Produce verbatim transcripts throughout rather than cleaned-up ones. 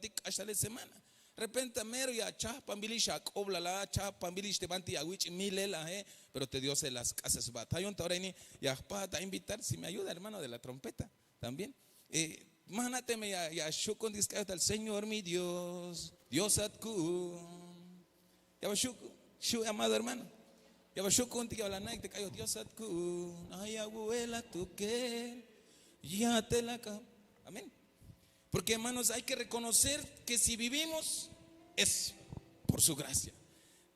k'axtalel semana. Repente mero ya chajpanbilix ak'oblal a, chajpanbilix te banti awich' milel aje, pero te Diose la sk'asesbat. Ja' yu'un ta ora ini ya jpajt a invitar si me ayuda hermano de la trompeta también. Ma jna' teme ya xju' ku'untik sk'ayojtal Señor mi Dios, Diosat ku'un. Ya bal xju' xju' amado hermano. Ya bal xju' ku'untik ya bal ana'ik te k'ayoj Diosat ku'un, ay awu'el atukel. Ya te la k'a. Amén. Porque hermanos, hay que reconocer que si vivimos es por su gracia.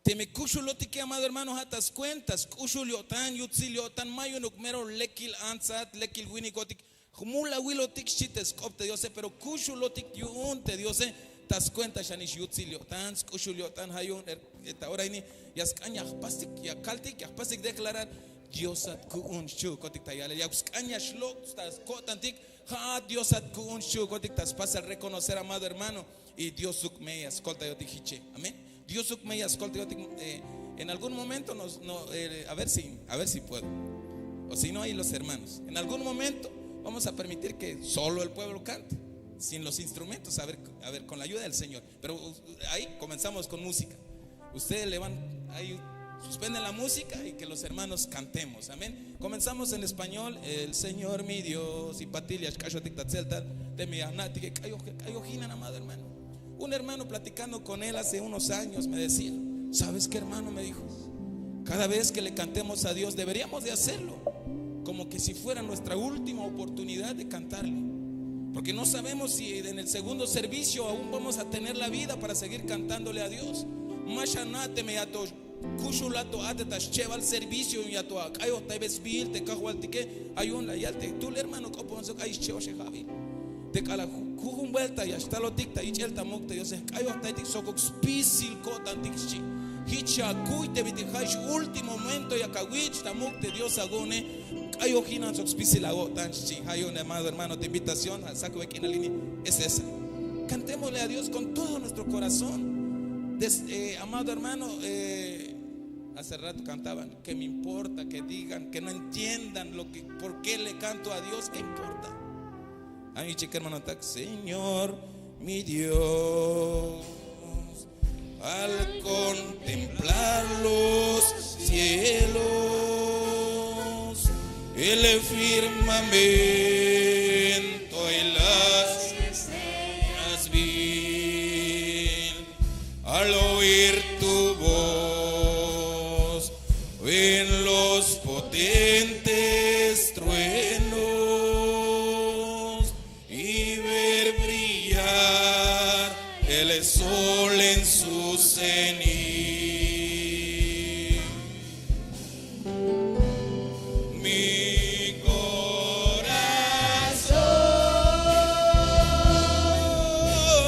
Teme kuxulotike amado hermano, ja' ta skuenta sk'uxul yo'tan, yutsil yo'tan, ma yu'unuk mero lekil antsat, lekil winikotik, jmul awilotik xchi te sk'op te Diose, pero kuxulotik yu'un te Diose ta skuenta xanix yutsil yo'tan, sk'uxul yo'tan. Ja' yu'un ta ora ini ya sk'an ya jpastik, ya kaltik, ya jpastik declarar Diosat ku'un xchi'ukotik ta ya'lel, ya sk'an ya xlok' ta ko'tantik. Ja'at Diosat ku'un xchi'ukotik ta spasel reconocer amado hermano. Y Diosuk me ya skoltayotik jiche. Amén. Diosuk me ya skoltayotik. En algún momento nos, no, a ver si, a ver si puedo. O si no, ahí los hermanos. En algún momento vamos a permitir que solo el pueblo cante, sin los instrumentos, a ver, a ver, con la ayuda del Señor. Pero ahí comenzamos con música. Ustedes le van, ahí suspenden la música y que los hermanos cantemos. Amén. Comenzamos en español, el Señor mi Dios, y patil ya xk'axotik ta tseltal, teme ya jna'tike k'ayoj, k'ayojinan amado hermano. Un hermano platicando con él hace unos años me decía, ¿sabes qué, hermano? Me dijo, cada vez que le cantemos a Dios deberíamos de hacerlo como que si fuera nuestra última oportunidad de cantarle. Porque no sabemos si en el segundo servicio aún vamos a tener la vida para seguir cantándole a Dios. Ma xana' teme ya to kuxul a to ate ta schebal servicio ya to ak'ayojtaybe sbiil te kajwaltike. Ja' yu'un la yal te tul hermano, k'opon sok ay schebal xejabil. Te k'alal jujun vuelta ya xtalotik ta ich'el ta muk' te Diose, jk'ayojtaytik sokuk spisil ko'tantik xchi. Jich xakuy te bit'il ja' ix último momento yak awich' ta muk' te Dios awu'une. K'ayojinan sok spisil awo'tan xchi. Ja' yu'un amado hermano, te invitación a sakbe k'inal ini es esa. Cantémosle a Dios con todo nuestro corazón. Amado hermano, hace rato cantaban, ¿qué me importa que digan, que no entiendan lo que, por qué le canto a Dios? ¿Qué importa? Ay, chica, hermano, tak, Señor mi Dios, al contemplar los cielos, el firmamento y las estrellas vi, al oír tu voz, en los potentes truenos y ver brillar el sol en su cenit. Mi corazón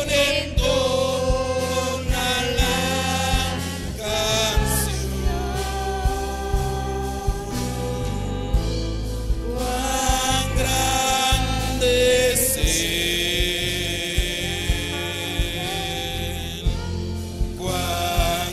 entona la canción. Cuán grande es Él, cuán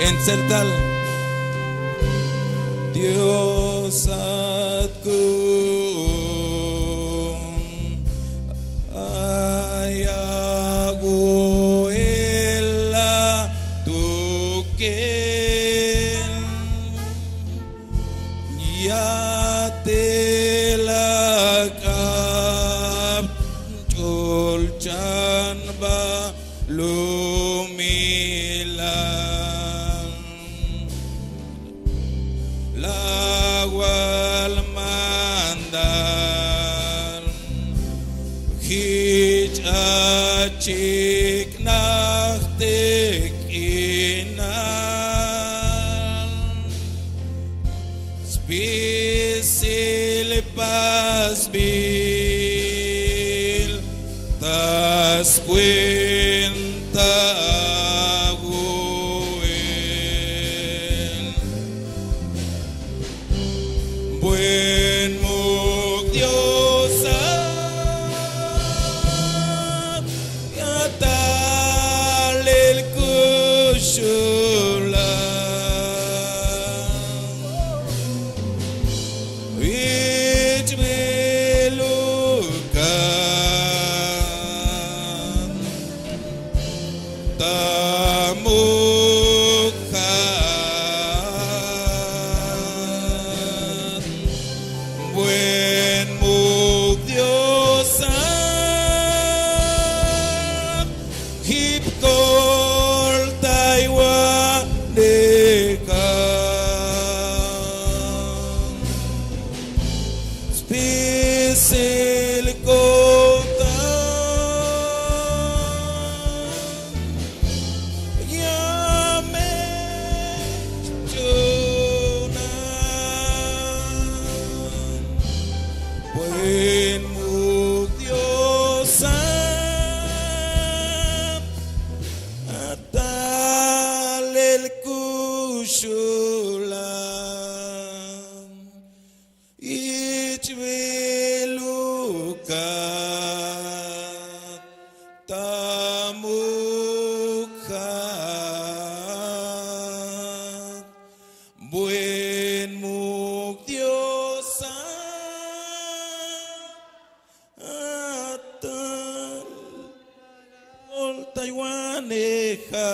Tseltal. Dios at ku'un ay awu'el a tukel. Ya'tel ak'ab ch'ulchan ba lumilan. La wal mandar jich achiknaj te k'inal. Spisil pasbil ta skuenta awu'el. Buen muk' Dios at, ya talel kuxulan. Ich'bel ukat ta muk' jat. Buen muk' Dios at, jip koltaywaneja. Spisil ko'tan ya me jch'uunan. Buen muk' Dios at, ya talel kuxulan. Ich'bel ukat ta muk' jat. Buen muk' Dios at, ya talel koltaywaneja.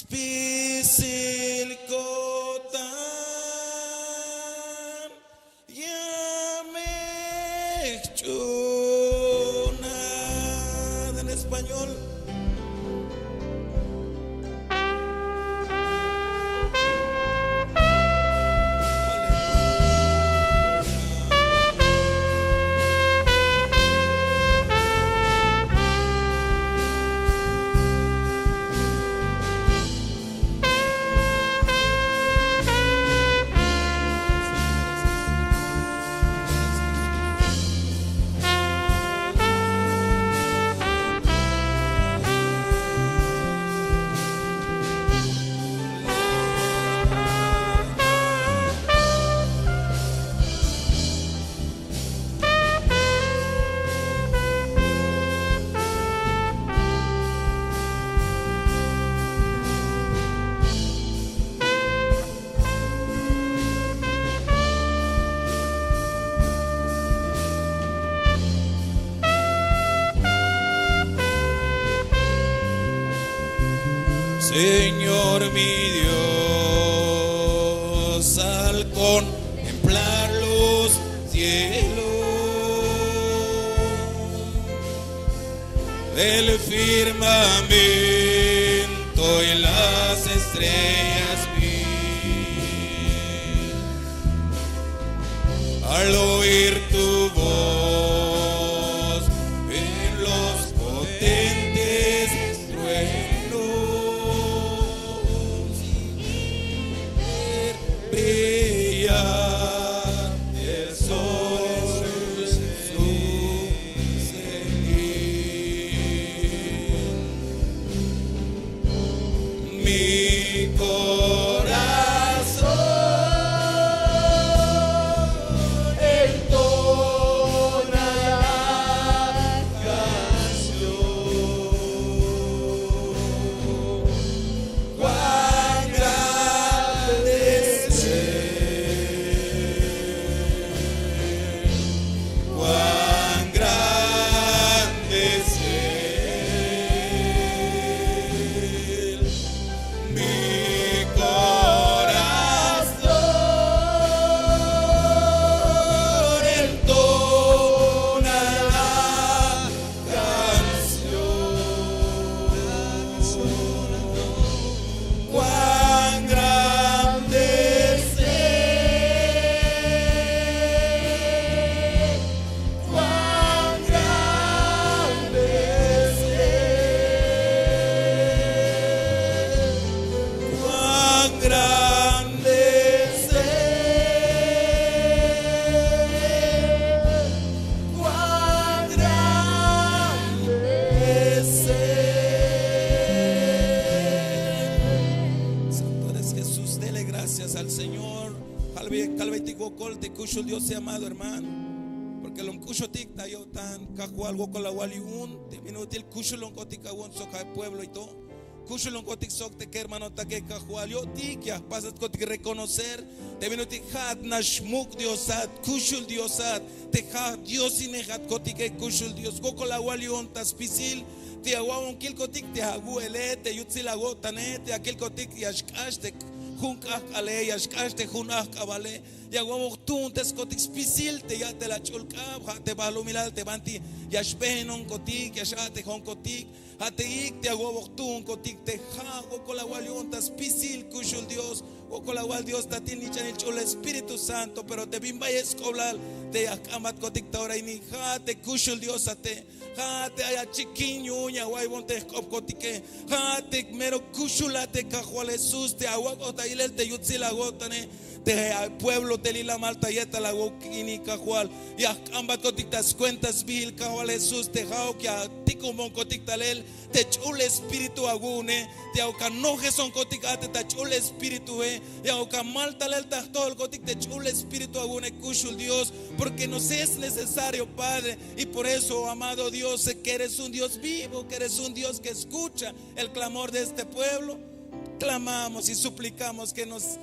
Spisil ko'tan ya me jch'uunan. En español. Señor mi Dios, al contemplar los cielos, el firmamento y las estrellas vi. Al oír tu voz en los potentes truenos, brillar el sol, mi corazón en todo Te kuxul Dios, amado hermano, porke lom k'uxotik ta yo'tan Kajwal, wokol awal yu'un te bin ut'il kuxulonk'otik awu'un sok a pueblo y to kuxulonk'otik sok te kermanotake Kajwal. Yo'tik ya jpasatkotik reconocer te bin ut'il ja'at nax muk' Diosat, kuxul Diosat, te ja' Diosinejatkotik, kuxul Dios, wokol awal yu'un ta spisil te awa'onkilkotik te awu'ele, te yutsil awo'tane, te akilkotik ya xk'ax te jun k'ajk'ale, ya xk'ax te jun ajk'abale. Ya awa'bon jtuunteskotik spisil te ya'tel ach'ul k'ab, ja' te balumilal te banti ya xbeenonkotik, ya x'a'tejonkotik. Ja' te ik te awa'bon jtuunkotik te ja' wokol awal yu'un ta spisil, kuxul Dios, wokol awal Dios ta ti' nich'anil ch'ul Espíritu Santo. Pero te bin bayel sk'oblal te ya jk'ambatkotik ta ora ini, ja' te kuxul Dios ate. Ja' te ay achikin yu'un ya awa'bon te jk'opkotike. Ja' te mero kuxul a te Kajwal Jesús, te awak'ot ta ilel te yutsil awo'tane, te pueblo te lilamal ta yetal awok ini Kajwal. Ya jk'ambatkotik ta skuenta sbiil Kajwal Jesús, te ja'uk ya atikonbonkotik talel te ch'ul Espíritu awu'une, te ya awuk anojesonkotik a te ta ch'ul Espíritue, ya awuk amal talel ta jtojolkotik te ch'ul Espíritu awu'une, kuxul Dios, porke nos es necesario, Padre. Y por eso, amado Dios, que eres un Dios vivo, que eres un Dios que escucha el clamor de este pueblo, clamamos y suplicamos que nos,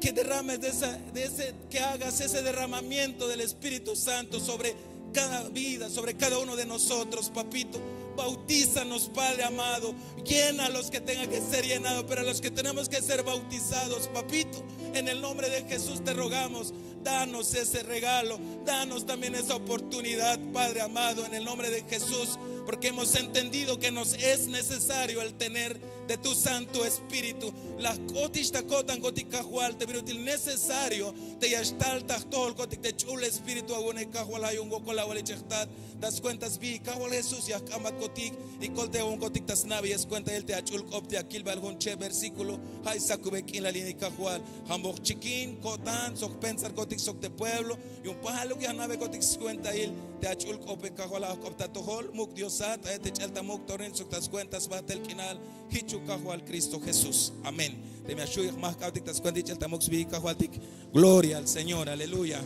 que derrames de esa, de ese, que hagas ese derramamiento del Espíritu Santo sobre cada vida, sobre cada uno de nosotros, papito. Bautízanos, Padre amado. Llena a los que tengan que ser llenados, pero a los que tenemos que ser bautizados, papito, en el nombre de Jesús te rogamos, danos ese regalo, danos también esa oportunidad, Padre amado, en el nombre de Jesús, porque hemos entendido que nos es necesario el tener de tu Santo Espíritu. La jk'otix ta ko'tankotik Kajwal, te bin ut'il necesario te ya xtal ta jtojolkotik te ch'ul Espíritu awu'une Kajwal, ja' yu'un wokol awal ich'ej jtat ta skuenta sbi Kajwal Jesús ya jk'ambatkotik y koltayonkotik ta sna'beyel skuentail te ach'ul k'op te ya kil bael jun che' versículo. Ja' sakubel k'inal ini Kajwal, jambon jchikin ko'tan sok jpensarkotik sok te pueblo yu'un pajaluk ya jna'bekotik skuentail te ach'ul k'ope Kajwal, ja' jk'op ta atojol muk' Diosat, ay te ch'el ta muk' ta ora ini sok ta skuenta sbajtel k'inal. Jichuk Kajwal Cristo Jesús, amén. Teme ya xju' ya jmajk'abtik ta skuenta ich'el ta muk' sbi Kajwaltik. Gloria al Señor, aleluya.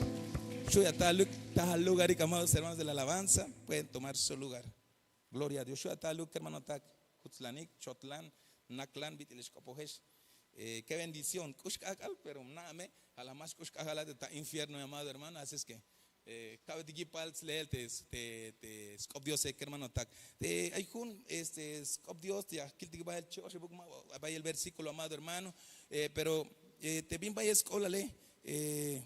Xju' ya taluk ta lugarik, amados hermanos de la alabanza, pueden tomar su lugar. Gloria a Dios. Xju' ya taluk, kermanotak, jutzlanik, chotlan, naklan, bit'il ix k'opojex. Eh, qué bendición. K'ux k'ajk'al, pero na'me, ja' la más k'ux k'ajk'al a te ta infierno, amado hermano. Así es que, eh, ka'betik yipal sleel te, te, te sk'op Diose, kermanotak. Te, ay jun, este, sk'op Dios te ya kiltik bael che'oxebuk ma bayel versículo, amado hermano. Eh, pero, eh, te bin bayel sk'oblale, eh,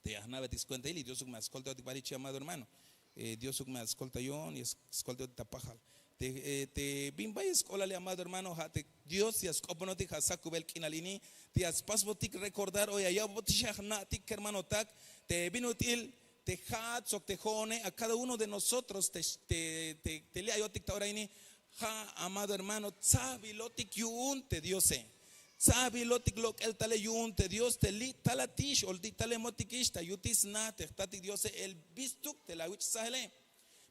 te ya jna'betik skuentail y Diosuk me ya skoltayotik bal ichi, amado hermano. Eh, Diosuk me ya skoltayon y skoltayotik ta pajal. Te, eh, te bin bayel sk'oblale, amado hermano, ja' te Dios ya sk'oponotik ja' sakubel k'inal ini, te ya spasbotik recordar o ya ya'botix ya jna'tik, kermanotak, te bin ut'il te ja'at sok te jo'one, a cada uno de nosotros te, te, te, te li' ayotik ta ora ini, ja', amado hermano, tsabilotik yu'un te Diose. Tsabilotik lok'el tale yu'un te Dios, te li' talatix o li' talemotikix ta yutil sna te jtatik Diose, el bistuk te la awich' sajele.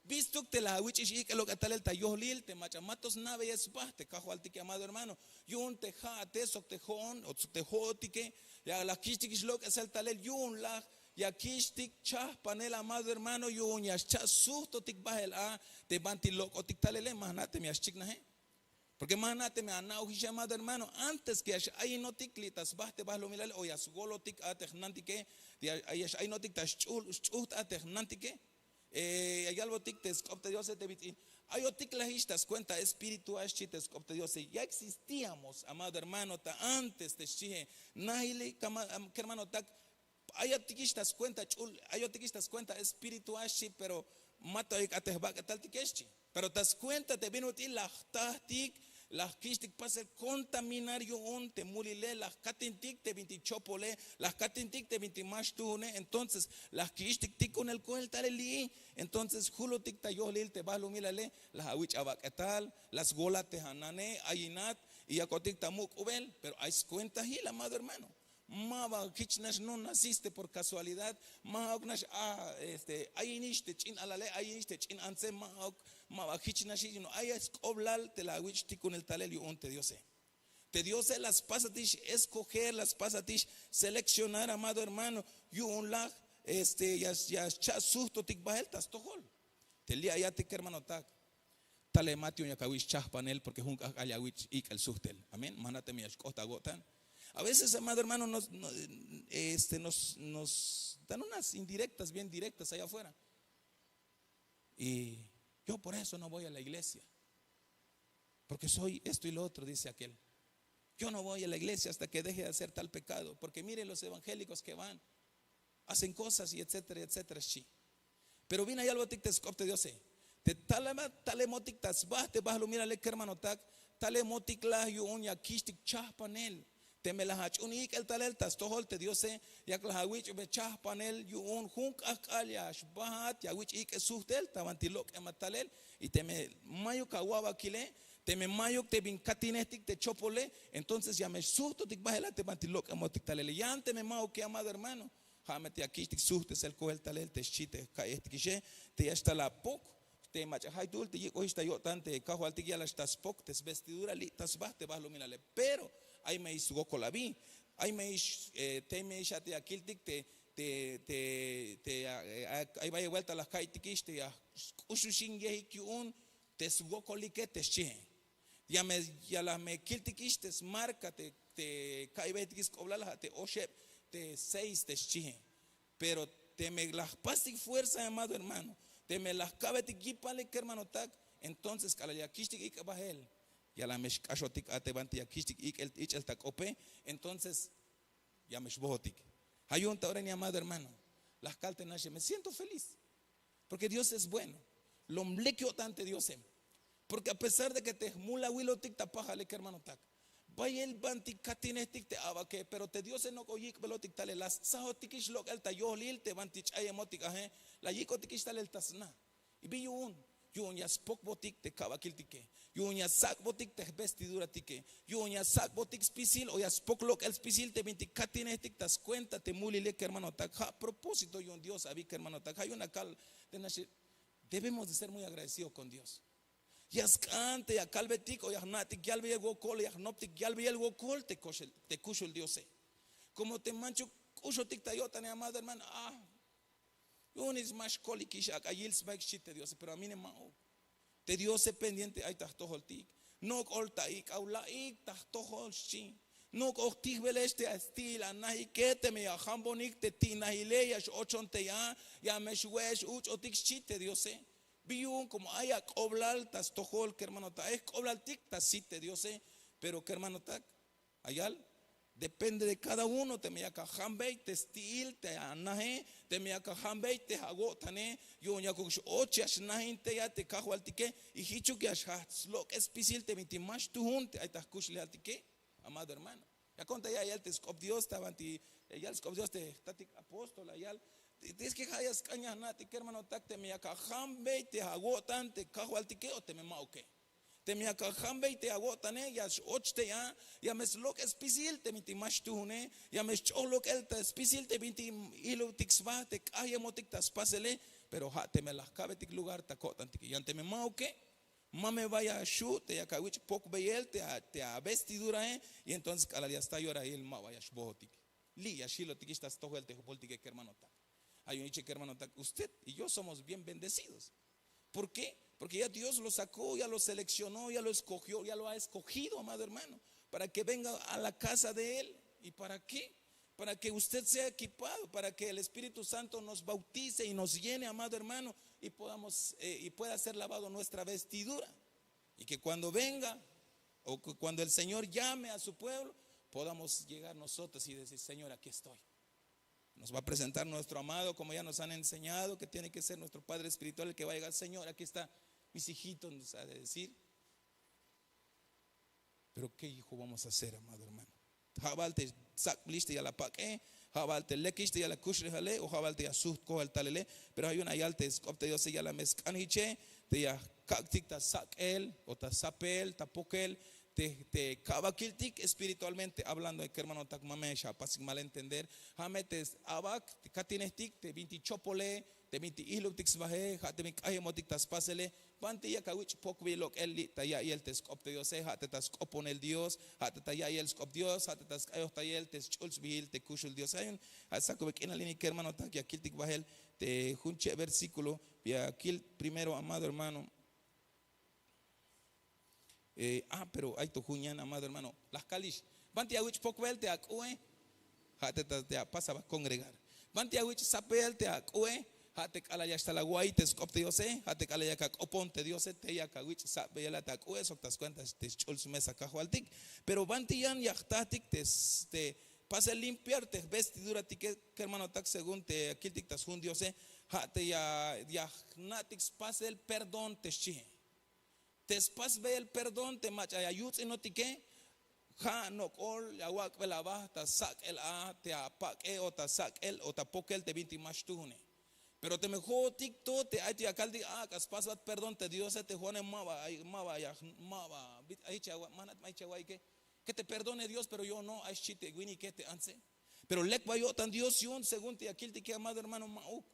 Bistuk te la awich'ix ik'el lok'el talel ta yojlil te mach'a ma to sna'beyel sba te Kajwaltike, amado hermano. Yu'un te ja'ate sok te jo'on o sok te jo'otike, ya la kich'tikix lok'esel talel yu'un laj ya kich'tik chajpanel, amado hermano, yu'un ya xcha' sujtotik bael a te banti lok'otik talele. Ma jna' teme ya xchiknaje, porke ma jna' teme ana'ojix, amado hermano, antes que ya x-ayinotik li' ta sba te balumilale o ya swolotik a te jnantike, ya, ya x-ayinotik ta xch'ul, xch'ujt a te jnantike. Eh, ya yalbotik te sk'op te Diose te bit'il: ayotiklajix ta skuenta espíritu a, xchi te sk'op te Diose. Ya existíamos, amado hermano, ta antes te xchie. Nahili, kama-, am-, kermanotak, ayotikix ta skuenta ch'ul, ayotikix ta skuenta espíritu a, xchi, pero ma to ayik a te jbak'etaltike, xchi. Pero ta skuenta te bin ut'il la jtajtik, la jkich'tik pasel contaminar yu'un te mulile, la jkatintik te bintik chopole, la jkatintik te bintik ma xtuune. Entonces la jkich'tik tikunel koel talel li'i. Entonces julutik ta yojlil te balumilale, la awich' abak'etal, la swolat te anane, ayinat, y yak'otik ta muk'ubel. Pero ay skuentail, amado hermano. Ma ba jichnax no naciste por casualidad. Ma ja'uknax a, este, ayinix te ch'in alale, ayinix te ch'in antse, ma ja'uk, ma ba jichnaxix, sino ay sk'oblal te la awich' tikunel talel yu'un te Diose. Te Diose la spasatix escoger, la spasatix seleccionar, amado hermano. Yu'un laj este ya scha'sujtotik bahel ta stojol. Te li' ayatik kermanotak, tale matyu'un yak awich' chahpanel porke jun k'ahk'al ya awich' ik'el sujtel. Amén. Mana' teme ya xk'oht awo'tan. A veces amado hermano, nos dan unas indirektas bien direktas allá afuera. Y yo por eso no voy a la iglesia, porke soy esto y lo otro, dice akel. Yo no voy a la iglesia hasta ke deje de hacer tal pekado porke mire los evangélikos ke van, hacen kosas y etcétera etcétera xchi. Pero bin la yalbotik te sk'op te diose, te talemotik ta sba te bahlumilale kermanotak, talemotik laj yu'un ya kich'tik chahpanel. Teme laj ach'un ik'el talel ta stojol te diose, yak laj awich' be chahpanel yu'un jun k'ahk'al ya xbahat ya awich' ik'el sujtel ta banti lok'emat talel. Y teme mayuk awa'bakile, teme mayuk te bin katinejtik te chopole, entonces ya me xsujtotik bahel a te banti lok'emotik talele. Yan teme ma'uke amado hermano, ja' me te ya kich'tik sujtesel koel talel te xchi te jka'iyejtikixe, te ya xtal apok, te mach'a jaytuhul te yik'ojix ta yo'tan te kajwaltik ya la xtal spok te svestidura li' ta sba te bahlumilale. Pero ay me ix swokol abi, ay me ix, tey me ix a te ya kiltik te te te ay bayel buelta la jka'iytikix te ya sk'uxuxin yejik yu'un te swokolike te xchihe. Ya me ya la me kiltikix te smarka te ka'iybejetikix sk'oblal ja' te oxeb te seis te xchihe. Pero teme la jpastik fuerza amado hermano, teme la jka'betik yipale kermanotak, entonces k'alal ya kich'tik ik'el bahel, ya la me xk'axotik a te banti ya kich'tik ik'el ich'el ta k'ope. Entonces ya me xbohotik. Ja' yu'un ta ora ini amado hermano, la jkal te naxe me siento feliz, porke dios es bueno. Lom lek yo'tan te diose. Porke a pesar de ke te jmulawilotik ta pajale kermanotak, bayel banti katinejtik te abake pero te diose nok'o yik'belotik tale la stzajotikix lok'el ta yohlil te banti ch'ayemotik aje, la yik'otikix talel ta sna. Y bi yu'un, yu'un ya spokbotik te kabakiltike, yu'un ya sak'botik te jvestiduratike, yu'un ya sak'botik spisil o ya spok lok'el spisil te bintik katinejtik ta skuenta te mulile kermanotak. Ja' propósito yu'un dios abi kermanotak ja' yu'un akal te naxe. Debemos de ser muy agradecido kon dios. Ya sk'an te ya kalbetik o ya jna'tik yalbeyel wokol ya jnoptik yalbeyel wokol te kuxul diose. Komo te manchuk k'uxotik ta yo'tane amado hermano, a yu'un ix ma xkolikix ak'a yil sbaik xchi te diose pero a mí ne ma'uk. Te diose pendiente ay ta jtojoltik. Nok'ol ta ik'aw la'ik ta jtojol xchi. Nok'ol jtijbelex te sti'il anajike teme ya jambonik te ti'najile ya x'ochon tey a, ya me xwe'ex uch'otik xchi te diose. Bi yu'un komo ay ak'oblal ta stojol kermanotak ay jk'oblaltik ta sit te diose. Pero kermanotak, ayal depende de kada uno teme yak ajambey te sti'il te anaje, teme yak ajambey te awo'tane, yu'un yakuk x'och ya xnajin tey a te kajwaltike. Y jichuk ya xjajch' slok'el spisil te bintik ma xtuhun te ay ta jkuxlejaltike. Amado hermano, yakon ta ya yal te sk'op dios ta banti ya yal sk'op dios te jtatik apóstol ayal, es ke ja' ya sk'an ya jna'tik kermanotak teme yak ajambey te awo'tan te kajwaltike o teme ma'uke. Teme yak ajambey te awo'tane ya x'och tey a, ya me slok'el spisil te bintik ma xtuhune, ya me xch'oj lok'el ta spisil te bintik ilutik sba te k'ayemotik ta spasele. Pero ja' teme la jka'betik lugar ta ko'tantike yan teme ma'uke, ma me vaya xu' te yak awich' pokbeyel te avestidurae. Y entonces k'alal ya sta yorahil ma vaya xbohotik. Li' ya xilotikix ta stojel te jupultike kermanotak. Ay un iche kermanotak usted y yo somos bien bendecidos. Por ke? Porke ya dios lo sako ya lo selekciono ya lo eskohio ya lo ha eskohido amado hermano, para ke venga a la kaza de él. Y para ke? Para ke usted sea ekipado para ke el espíritu santo nos bautice y nos yene amado hermano, y pueda ser lavado nuestra vestidura. Y ke kuando venga o kuando el señor yame a su pueblo, podamos yegar nosotros y decir señor aki estoy. Nos va a presentar nuestro amado komo ya nos han enseñado ke tiene ke ser nuestro padre espiritual el ke va a yegar señor aki esta, mis hijitos nos ha de decir. Pero ke hijo vamos a hacer amado hermano? Ja' bal te sak'blix te ya la pak'e, ja' bal te lekix te ya la kuxlejale o ja' bal te ya suht kojel talele. Pero ja' yu'un ayal te sk'op te diose ya la me sk'an hiche te ya kak'tik ta sak'el o ta sapel ta pokel te ka'bakiltik espiritualmente hablando kermanotak ma me xapasik mal entender. Ja' me te abak te katinejtik te bintik chopole Te bintik ihlubtik sbahe, ha te bin k'ayemotik ta spasele. Banti yak awich' pokbil lok'el li' ta ya'iyel te sk'op te diose, ha te ta sk'oponel dios, ha te ta ya'iyel sk'op dios, ha te ta sk'ayojtayel te sch'ul sbihil te kuxul diose. Ay jun, ha sakube k'inal ini kermanotak ya kiltik bahel te jun cheb versíkulo, ya kil primero amado hermano. Ah, pero ay to jun yan amado hermano, laj kalix. Banti awich' pokbel te ak'u'e, ha te ta te apas aba kongregar. Banti awich' sapbel te ak'u'e, ha te k'alal ya xtal awa'iy te sk'op te diose, ha te k'alal yak ak'opon te diose te yak awich' sapbeyela te ak'u'e sok ta skuenta te sch'ul smesa kajwaltik. Pero banti yan ya jtahtik te pasel limpiar te jvestiduratike, kermanotak según te akiltik ta sjun diose, ha te ya jna'tik spasel perdón te xchihe. Te spasbeyel perdón te mach'a ya yuts'inotike, ha nok'ol ya awak'bel aba ta sak'el a te apak'e o ta sak'el o ta pokel te bintik ma xtuhune. Pero teme jo'otik to te ay te ya kaltik, ak'a spasbat perdón te diose, te jo'one ma ba ay ma ba ya ma ba bit ay jich awa'ike, ke te perdone dios pero yo no, ay xchi te winike te antse. Pero lek ba yo'tan dios yu'un según te ya kiltike amado hermano, ma'uk.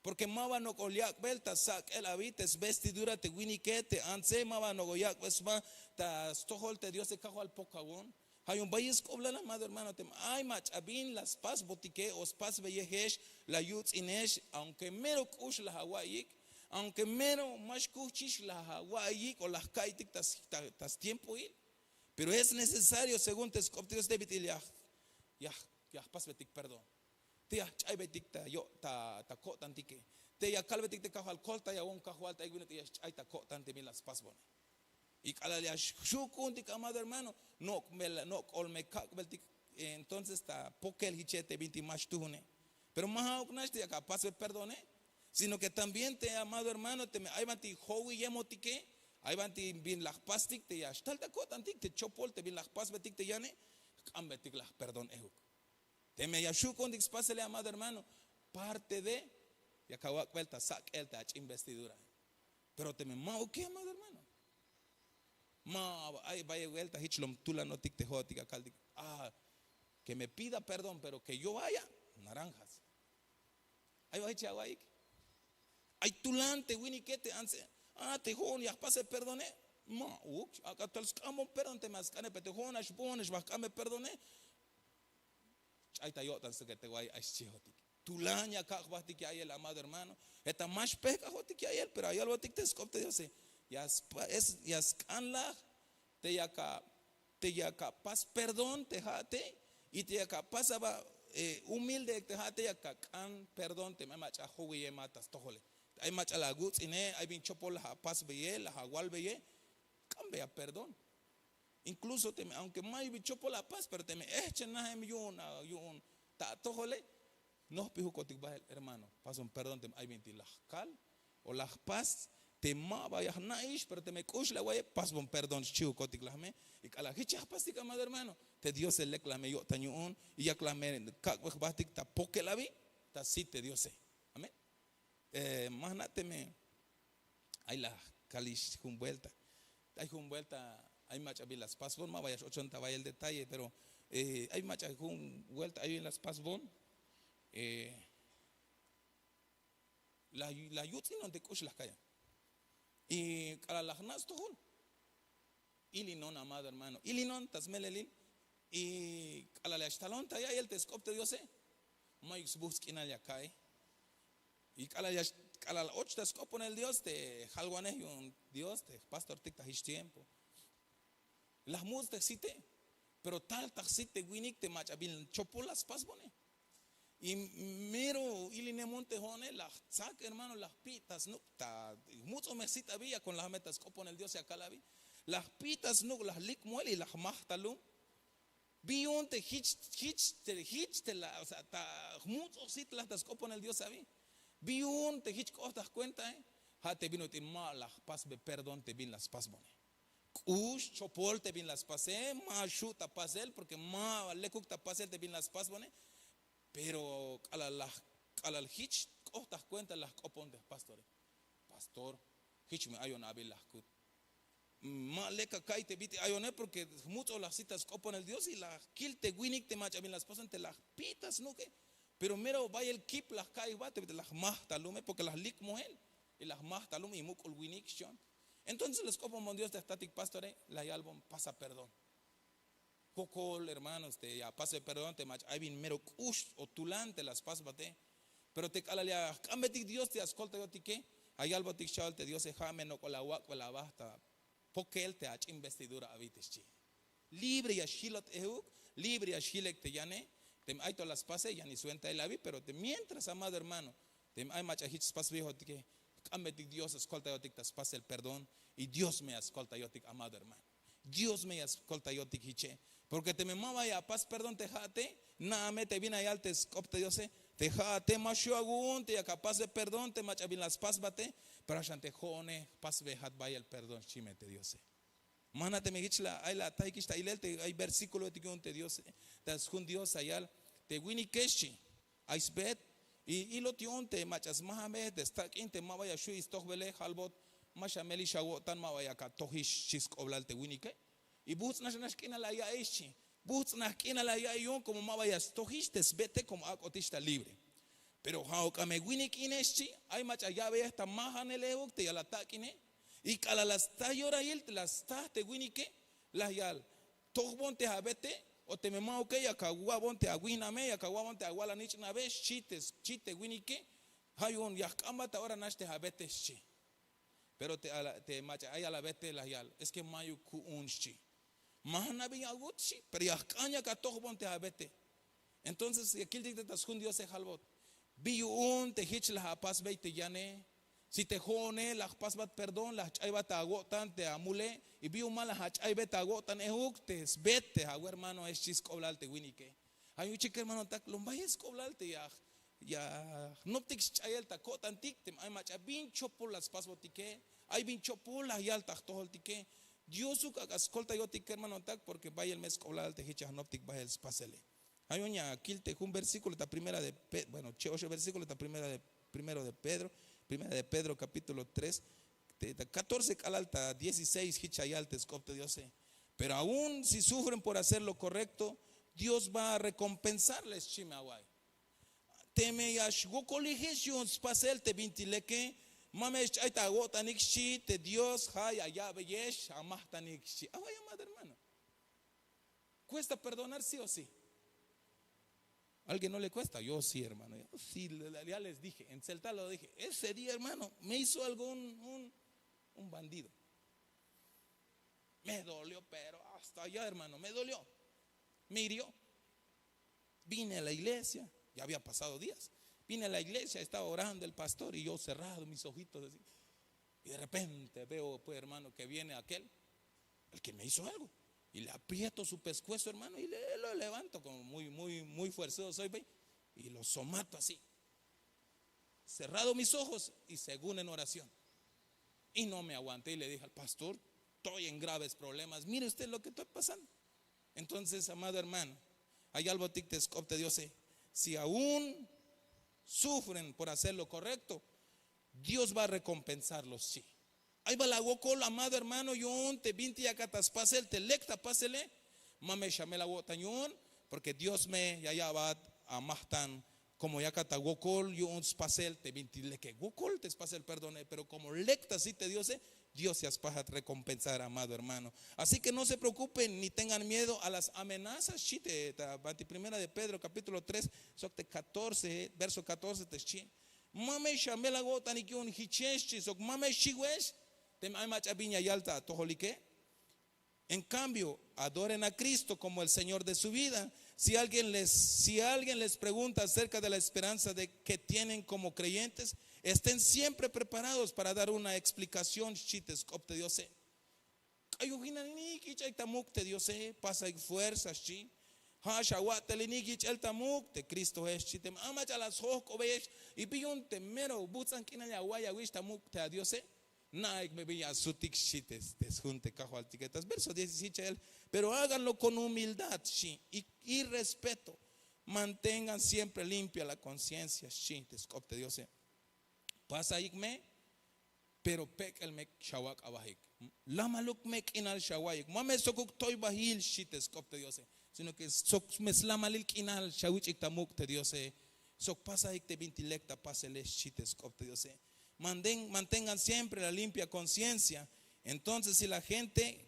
Porke ma ba nok'ol yak'bel ta sak'el abi te svestidura te winike te antse, ma ba nok'ol yak'bel sba ta stojol te diose kajwal pok awon. Ha yu'un bayel sk'oblal amado hermano, teme ay mach'a bin la spasbotike o spasbeyejex, la yuts'inex aunke mero k'ux la awa'iyik, aunke mero ma xkuhchix la awa'iyik o la jka'iytik ta stiempohil. Pero es necesario según te sk'op te dios te bit'il ya ya jpasbetik perdón, te ya jch'aybetik ta ko'tantike, te ya kalbetik te kajwal koltayawon kajwal te ay winut'il ya xch'ay ta ko'tan te bin la spasbone. Y k'alal ya xu' ku'untik amado hermano, nok'ol me kak'beltik entonces ta pokel hiche te bintik ma xtuhune. Pero ma ha'uk nax te yak apasbe perdone, sino ke también te amado hermano teme ay banti jowiyemotike, ay banti bin la jpastik te ya xtal ta ko'tantik te chopol te bin la jpasbetik te yane, jk'ambetik la jperdon ehuk. Teme ya xu' ku'untik spasele amado hermano, parte de yak awak'bel ta sak'el te ach'in vestidura. Pero teme ma'uke amado hermano, ma ay bayel vuelta hich lom tulanotik te jo'otik akaltik, ke me pida perdón pero ke yo haya naranjas. Ay ba hich awa'ik. Ay tulan te winike te antse, a te jo'on ya jpase perdone. Ma'uk, ak'a tal sk'ambon perdón teme a sk'anepe te jo'on a xbohon a xba jk'ambe perdone. Ch'ay ta yo'tan sok te wa'iy ay xchihotik. Tulan ya kak' jbahtik ya'iyel amado hermano, eta ma xpehk'ajotik ya'iyel pero ya yalbotik te sk'op te diose, ya sk'an laj te yak apas perdón te ha'ate, y te yak apas aba humilde te ha'ate yak ak'an perdón teme ay mach'a jowiyemat ta stojole, te ay mach'a la awuts'ine, ay bin chopol la apasbeye la awalbeye, k'ambeya perdón. Inkluso teme aunke ma ay bin chopol apas pero teme ehchen nahem yu'un yu'un ta atojole, nohpijukotik bahel hermano, pasbon perdón teme ay bintik la jkal o la jpas te ma ba ya jna'ix pero teme k'ux la awa'iye, pasbon perdón xchihukotik la jme. Y k'alal hich ya jpastik amado hermano, te diose lek la jme yo'tan yu'un y yak la jme kak'be jbahtik ta pokel abi ta sit te diose. Amén. Ma jna' teme ay la kalix jun vuelta, ay jun vuelta ay mach'a bin la spasbon, ma ba ya x'ochon ta bayel detalle pero ay mach'a jun vuelta ay bin la spasbon. La yuts'inon te k'ux la jkayan y k'alal la jna' stojol, ilinon amado hermano, ilinon ta smelelil. Y k'alal ya xtalon ta ya'iyel te sk'op te diose, mayuk sbuhts' k'inal ya ka'i. Y k'alal och ta sk'oponel dios te jalwanej yu'un dios te jpastortik ta hich tiempo, la jmuts' te jsite. Pero tal ta jsit te winik te mach'a bin chopol la spasbone. Y mero ilinemon te jo'one la jtsak hermano, la jpi' ta snuk' ta jmuts'oj me jsit abi yakon la jme ta sk'oponel dios ya kal abi. La jpi' ta snuk' la jlik moel y la jmaj ta lum. Bi yu'un te hich hich te hich te la ta jmuts'oj jsit la ta sk'oponel dios abi? Bi yu'un te hich k'oht ta jkuentae? Ha te bin ut'il ma la jpasbe perdón te bin la spasbone. K'ux chopol te bin la spase, ma xhu' ta pasel porke ma lekuk ta pasel te bin la spasbone. Pero k'alal hich k'oht ta jkuenta la jk'opon te jpastore, pastor, hich me ayon abi la jkut. Ma lek aka'iy te bit'il ayone porke jmuts'oj la jsit ta sk'oponel dios y la jkil te winik te mach'a bin la spasbon te la jpi' ta snuke. Pero mero bayel kip la jka'iy jba te la jmaj ta lume, porke la jlik mojel y la jmaj ta lume y muk'ul winik xchion. Entonces la sk'opomon Dios te jtatik pastore, la yalbon pasa perdón. Kokol hermanos te ya pasbe perdón te mach'a ay bin mero k'ux o tulan te la spasbate. Pero te k'alal ya jk'ambetik Dios te ya skoltayotike, ya yalbotik xcha'ol te Diose, ja' me nok'ol awak'bel aba ta pokel te ach'in vestidura abi, te xchi. Libre ya xjilot euk, libre ya xjilek te yane. Teme ay to la spase, ya ni swentail abi, pero te mientras, amado hermano, teme ay mach'a jich spasbeyotike, jk'ambetik Dios skoltayotik ta spasel perdón. Y Dios me ya skoltayotik, amado hermano. Dios me ya skoltayotik jiche. Porke teme ma ba ya apas perdón te ja'ate, na'a me te bin ya yal te sk'op te Diose, te ja'ate ma xju' awu'un te yak apasbe perdón te mach'a bin la spasbate. Pero ja' xan te jo'one jpasbejat bayel perdón, xchi me te Diose. Ma jna' teme jich la ay la atajikix ta ilel te ay versículoetik yu'un te Diose, ta sjun Dios ya yal te winike, xchi. Ay sbeet. Y ilot yu'un te mach'a smajame te stak'in te ma ba ya xju' stojbele, jalbot, ma xamelix awo'tan, ma ba yak atojix, xchi sk'oblal te winike. Y buts'nax nax k'inal la ya'iy, xchi. Buts'naj k'inal la ya'iy yu'un como ma ba ya stojix te sbeete, como ak'otix ta libre. Pero ja'uk a me winik ine, xchi, ay mach'a ya'beyej ta majanel euk te ya la atak'ine. Y k'alal la sta yorail te la sta te winike, la yal, tojbon te abeete, o teme ma'uke yak awa'bon te awi'name, yak awa'bon te awal anich'nabe, xchi te, xchi te winike. Ja' yu'un ya jk'ambat ta ora nax te abeete, xchi. Pero te ala-, te mach'a ay alabete la yal, es que ma'yuk ku'un, xchi. Ma jna' bin ya awut, xchi, pero ya jk'an yak atojbon te abete. Entonces ya kiltik te ta sjun Diose, jalbot, bi yu'un te jich la apasbey te yane, si te jo'one la jpasbat perdón, la jch'aybat awo'tan te amule, y bi yu'un ma la ach'aybey ta awo'tan euk te sbeet te awermanoe, xchi sk'oblal te winike. Ja' yu'un chik kermanotak, lom bayel sk'oblal te ya, ya jnoptik sch'ayel ta ko'tantik, teme ay mach'a bin chopol la spasbotike, ay bin chopol la yal ta jtojoltike. Diosuk ak'a skoltayotik kermanotak, porke bayel me sk'oblal te jich ya jnoptik bayel spasele. Ja' yu'un ya kil te jun versículo ta primera de Pe-, bueno, che' oxeb versículo ta primera de, primero de Pedro, primera de Pedro capítulo tres, te, ta catorce k'alal ta dieciséis, jich ya yal te sk'op te Diose. Pero aun si sufren por hacer lo correcto, Dios va a recompensarles, xchi me awa'iy. Teme ya xwokolix yu'un spasel te bintik leke, ma me xch'ay ta awo'tanik, xchi, te Dios ja' ya ya'beyex amajtanik, xchi. Awa'iy, amado hermano. Cuesta perdonar, sí o sí. ¿Alguien no le cuesta? Yo sí, hermano. Yo sí, ya les dije, en Celta lo dije. Ese día, hermano, me hizo algo un, un, un bandido. Me dolió, pero hasta allá, hermano, me dolió. Me hirió. Vine a la iglesia, ya había pasado días. Vine a la iglesia, estaba orando el pastor y yo cerrado mis ojitos así. Y de repente veo, pues, hermano, que viene aquel, el que me hizo algo. Y le aprieto su pescuezo, hermano, y le, lo levanto como muy, muy, muy fuerzoso soy, ve, y lo somato así. Cerrado mis ojos y según en oración. Y no me aguanté y le dije al pastor, estoy en graves problemas, mire usted lo que estoy pasando. Entonces, amado hermano, ay algo tik te sk'op te Diose, si aún sufren por hacer lo correcto, Dios va a recompensarlos, sí. Ay bal awokol, amado hermano, yu'un te bintik yakat ta spasel te lek ta pasele. Ma me xamel awo'tan yu'un, porke Dios me ya ya'bat amajtan. Komo yakat awokol yu'un spasel te bintik leke, wokol te spasel perdone, pero komo lek ta sit te Diose, Dios ya spajat rekompensar, amado hermano. Así ke no se preokupen ni tengan miedo a las amenazas, xchi te ta banti primera de Pedro kapítulo tres, sok te katorce, verso katorce te xchi. Ma me xamel awo'tanik yu'un jichex, xchi, sok ma me xiwex teme ay mach'a bin ya yal ta atojolike. En cambio, adoren a Cristo como el Señor de su vida. Si alguien les, si alguien les pregunta acerca de la esperanza de que tienen como creyentes, estén siempre preparados para dar una explicación, xchi te sk'op te Diose. K'ayojinalinik yich'ay ta muk' te Diose, pasaik fuerza, xchi. Ja' xawa'telinik yich'el ta muk' te Cristoe, xchi. Teme ay mach'a la sjojk'obeyex y bi yu'un te mero buts'an k'inal ya awa'iy awix ta muk' te Diose, na'ik me bin ya asutik, xchi te sjun te Kajwaltike ta verso dieciséis, pero háganlo con humildad, xchi, y, y respeto. Mantengan siempre limpia la conciencia, xchi te sk'op te Diose. Pasaik me, pero pek'el me xawak' abajik. Lamaluk me k'inal xawa'iyik. Ma me sokuk toybajil, xchi te sk'op te Diose, sino que sok me slamalil k'inal xawich'ik ta muk' te Diose. Sok pasajik te bintik lek ta pasele, xchi te sk'op te diose. Mantengan siempre la limpia konciencia. Entonces si la gente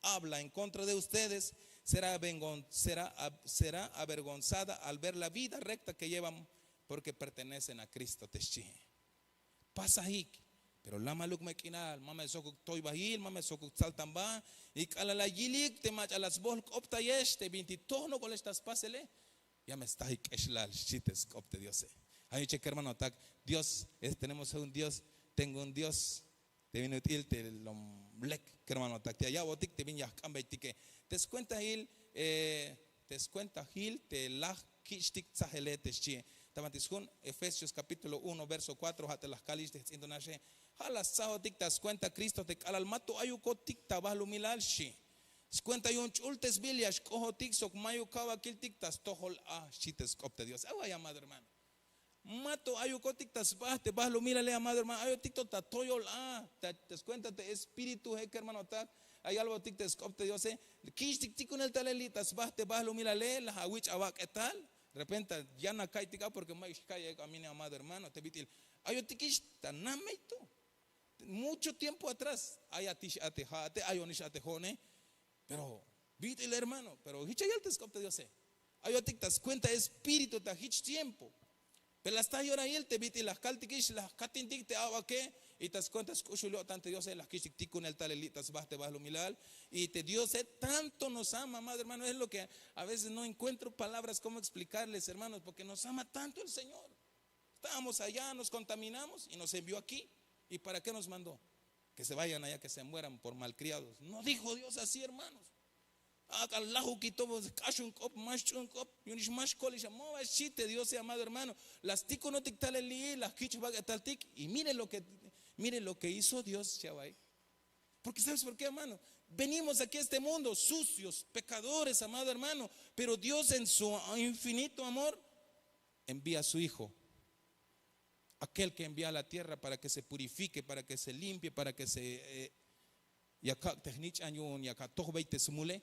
habla en kontra de ustedes, será avergonzada al ver la vida rekta ke llevan, porke pertenecen a kristo te xchi. Pasajik. Pero lamaluk me k'inal ma me sokuk toybahil ma me sokuk tzaltanba. Y k'alal la yilik te mach'a la sbohlk'optayex te bintik tohnok'olex ta spasele, ya me stajik k'exlal xchi te sk'op te diose. Ay uche kermanotak, dios es tenemos un dios. Tengo un dios te bin ut'il te lom lek kermanotak te ya ya'botik te bin ya jk'ambeytike te skuentahil te skuentahil te laj kich'tik tzajele te xchie. Ta banti sjun efesios kapítulo uno verso kuatro ha te laj kalix te jtz'intonaxe. Ha la stzajotik ta skuenta kristo te k'alal ma to ayukotik ta bahlumilal xchi. Skuenta yu'un ch'ultesbil ya xk'ohotik sok mayuk ka'bakiltik ta stojol a xchi te sk'op te diose. Away amado hermano, ma to ayukotik ta sba te bahlumilale amado hermano, ayotik to ta toyol a. Ta skuenta te espírituje kermanotak, ay albotik te sk'op te diose. Kich'tik tikunel talel li' ta sba te bahlumilale laj awich' awak'etal. Repenta yan aka'iytik a porke mayuk xka'iyek a mine amado hermano te bit'il ayotikix ta namey to. Mucho tiempo atrás ayatix a te ha'ate ayonix a te ho'one. Pero bit'il hermano pero hich ya yal te sk'op te diose. Ayotik ta skuenta espíritu ta hich tiempo. Pero la sta yorahil te bit'il la jkaltikix la jkatintik te a'bake. Y ta skuenta sk'uxul yo'tan te diose la jkich'tik tikunel talel li' ta sba te bahlumilal. Y te diose tanto nos ama amado hermano es lo ke a veces no enkuentro palabras komo explikarles hermanos porke nos ama tanto el señor. Estábamos allá nos kontaminamos y nos envió akí. Y para ke nos mandó? Ke se vayan allá ke se mueran por malkriados no dijo dios así hermanos. Ak'a lajukitobo k'axun k'op ma xch'un k'op yu'unix ma xkolixa ma ba xchi te diose amado hermano. La stikunotik talel li'i la jkich' jbak'etaltik. Y mire lo ke hizo dios xchi awa'i. Porke sabes por ke hermano? Venimos aki a este mundo sucios pekadores amado hermano. Pero dios en su infinito amor envía su hijo, akel ke envía a la tierra para ke se purifike para ke se limpie para ke se ya kak' te jnich'an yu'un ya ka' tojbey te smule.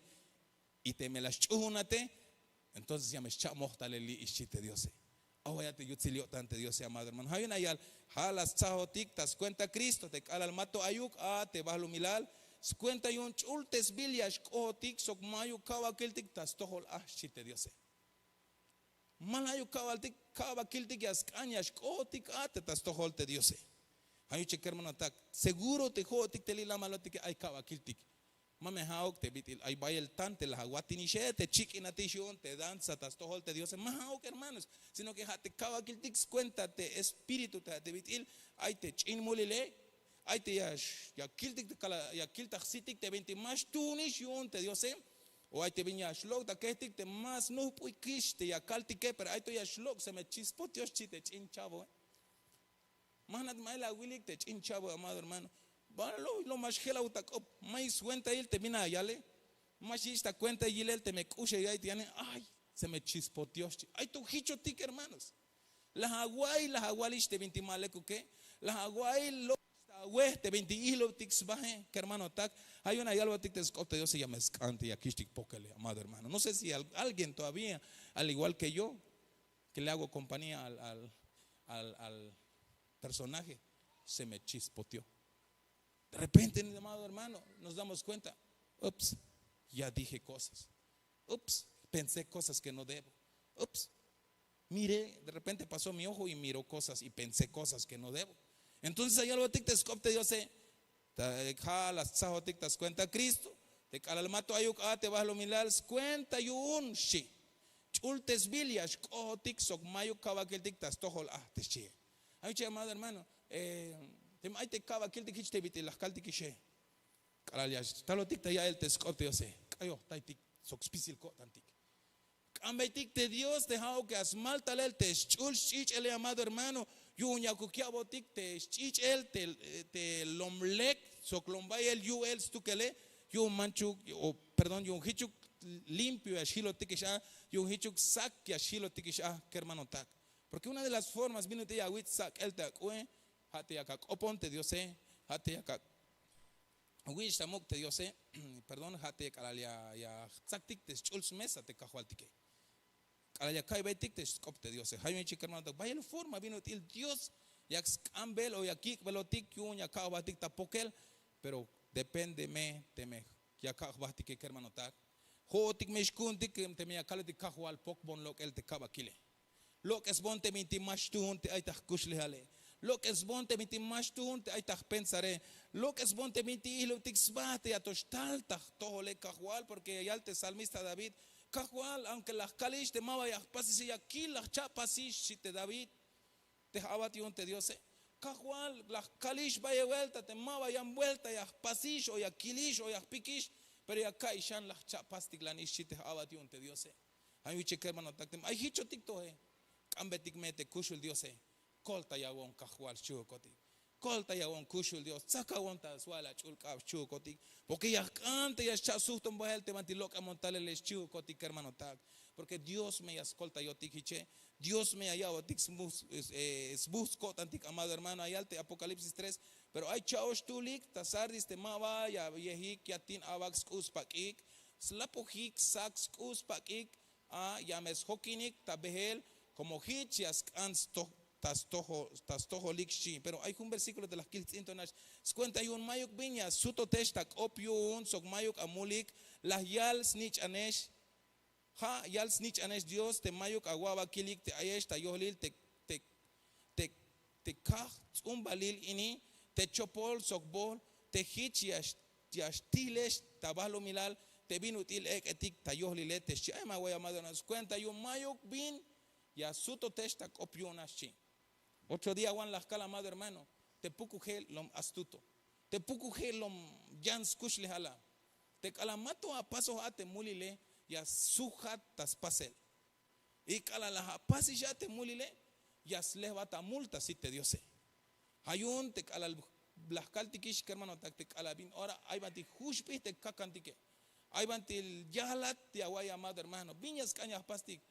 Y teme la sch'uhunate entonces ya me scha'moj talel li' ixchi te diose. Awaya te yutsil yo'tan te diose amado hermano ha yu'un ayal ha la stzahotik ta skuenta kristo te k'alal ma to ayuk a te bahlumilal. Skuenta yu'un ch'ultesbil ya xk'ohotik sok mayuk ka'bakiltik ta stojol a xchi te diose. Ma la ayuk ka'baltik ka'bakiltik ya sk'an ya xk'ohotik a te ta stojol te diose. Ha yuche kermanotak seguro te ho'otik te li' lamalotike ay ka'bakiltik. Ma me ha'uk te bit'il ay bayel tan te la awatinixe te chik'inatix yu'un te danza ta stojol te diose ma ha'uk hermanos. Sino ke ha te ka'bakiltik skuenta te espíritu te ha te bit'il ay te ch'in mulile. Ay te ya kiltik ya kil ta jsitik te bintik ma xtuhunix yu'un te diose. O ay te bin ya xlok' ta kejtik te ma snuhp'uykix te ya kaltike pero ay to ya xlok' se me chispot yox chi te ch'in chavoe. Ma jnat ma'el awilik te ch'in chavoe amado hermano. Balo lo ma xjelaw ta k'op. Mayuk swentahil te bin ayale. Ma xyich' ta kuenta yilel teme k'uxe ya'iy te yanen ay se me chispot yox chi ay to jichotik hermanos. Laj awa'iy laj awalix te bintik ma lekuke. Laj awa'iy lo' ta awej te bintik ihlubtik sbahe kermanotak. Ha yu'un ayalbotik te sk'op te diose ya me sk'an te ya kich'tik pokele amado hermano no sé si alguien todavía al igual ke yo ke le hago kompania al personaje se me chispotio. De repente amado hermano nos damos kuenta, ups, ya dije kosas. Ups, pensé kosas ke no debo. Ups, miré de repente paso mi ojo y miro kosas y pensé kosas ke no debo. Entonces ayalbotik te sk'op te diose. Ha la stzahotik ta skuenta kristo te k'alal ma to ayuk a te bahlumilal skuenta yu'un xchi. Ch'ultesbil ya xk'ohotik sok mayuk ka'bakiltik ta stojol a te xchie. Ay uche amado hermano, teme ay te ka'bakiltik hich te bit'il la jkaltikixe. K'alal ya xtalotik ta ya'el te sk'op te diose, k'ayojtaytik sok spisil ko'tantik. K'ambeytik te dios te ha'uk ya smal talel te sch'ul sch'ich'ele amado hermano. Yu'un yakuk ya'botik te sch'ich'el te lom lek sok lom bayel yu'el stukele. Yu'un manchuk perdón yu'un jichuk limpio ya xjilotikix a. Yu'un jichuk sak ya xjilotikix a kermanotak. Porke una de las formas bin ut'il ya awich' sak'el te ak'u'e ha te yak ak'opon te diose. Ha te yak awich' ta muk' te diose. Perdón ha te k'alal ya jtzaktik te sch'ul smesa te kajwaltike. K'alal ya ka'iybetik te sk'op te diose. Ja' yu'un yichik kermanotak bayel forma bin ut'il dios yak sk'ambel o yak yik'belotik yu'un ya ka'bajtik ta pokel. Pero depende me teme ya ka'bajtike kermanotak. Jo'otik me xku'untik teme ya kaletik kajwal pokbon lok'el te kabakile. Lok'esbon te bintik ma xtuun te ay ta jkuxlejale. Lok'esbon te bintik ma xtuun te ay ta jpensare. Lok'esbon te bintik ijlubtik sba te ya to xtal ta jtojole kajwal porke ya yal te salmista david, kajwal aunke la jkalix te ma ba ya jpasix ya kil la jcha'pasix xchi te david. Te j'abat yu'un te diose. Kajwal la jkalix bayel buelta te ma ba yan buelta ya jpasix o ya kilix o ya jpikix. Pero ya ka'iy xan la jcha'pas tiklanix xchi te j'abat yu'un te diose. Ja' yu'un yichik kermanotak teme ay jichotik toje, k'ambetik me te kuxul diose. Koltayawon kajwal xchihukotik. Koltayawon kuxul dios tsakawon ta swa'el ach'ul k'ab xchihukotik. Porke ya jk'an te ya xcha' sujton bahel te banti lok'amon talele xchihukotik kermanotak. Porke dios me ya skoltayotik jiche. Dios me ya ya'botik sbuhts ko'tantik amado hermano ayal te apocalipsis tres. Pero ay cha'ox tulik ta sardis te ma ba ya yejik yatin abak sk'u' spak'ik, slapojik sak sk'u' spak'ik. A ya me sjokinik ta behel komo jich ya sk'an ta stojolik xchi. Pero ay jun versíkulo te la jkil jts'in to nax. Skuenta yu'un mayuk bin ya sutotex ta k'op yu'un sok mayuk amulik. La yal snich'anex. Ja' yal snich'anex dios te mayuk awa'bakilik te ayex ta yohlil te kaj ts'umbalil ini, te chopol sok bohl te jich ya xtihlex ta bahlumilal te bin ut'il ek'etik ta yohlile te xchi ay ma way amado hermano skuenta yu'un mayuk bin ya sutotex ta k'op yu'un a xchi. Otro día wan la jkal amado hermano, te pukuje lom astuto, te pukuje lom yan skuxlejal a. Te k'alal ma to apasoj a te mulile ya sujat ta spasel. Y k'alal la apasix a te mulile ya slejbat amul ta sit te diose. Ja' yu'un te k'alal la jkaltikix kermanotak te k'alal bin ora ay banti juxbij te kakantike, ay banti yalat ya awa'iy amado hermano bin ya sk'an ya jpastik.